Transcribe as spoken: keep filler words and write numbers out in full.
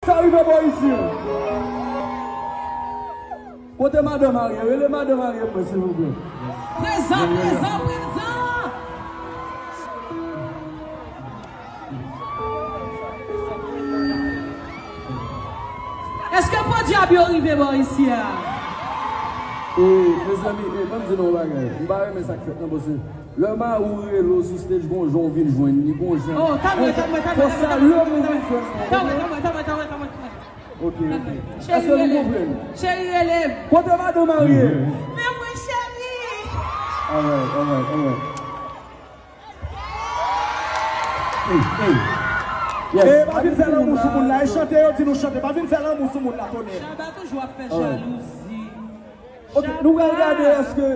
Sa rive bò isi. Kote madan marye? Rele madan marye mwen, silvouplè. Prezan, prezan, prezan. Èske podyab yo rive bò isi a? E, mezanmi, e, ban m di nou yon bagay. M pa renmen sa k fèt nan, paske lè mari w rele w sou stage, gon jan w vin jwenn li, gon jan. Oh, tanmwe, tanmwe, tanmwe, fò tanmwe, sa tanmwe, lè tanmwe, mwen tanmwe, vin jwenn mwen, tanmwe, tanmwe, tanmwe, tanmwe, tanmwe, tanmwe. Ok, ok. Èske nou konprann? Cheri, rele m. Kote madan marye? Men mwen, cheri. Alright, alright, alright. Hey, hey. Yes. E pa vin fè lanmou sou moun la. E chante yo di nou chante. Pa vin fè lanmou sou moun la, tonè. Shabba toujou ap fè jalouzi. Ok, nou pral gade èske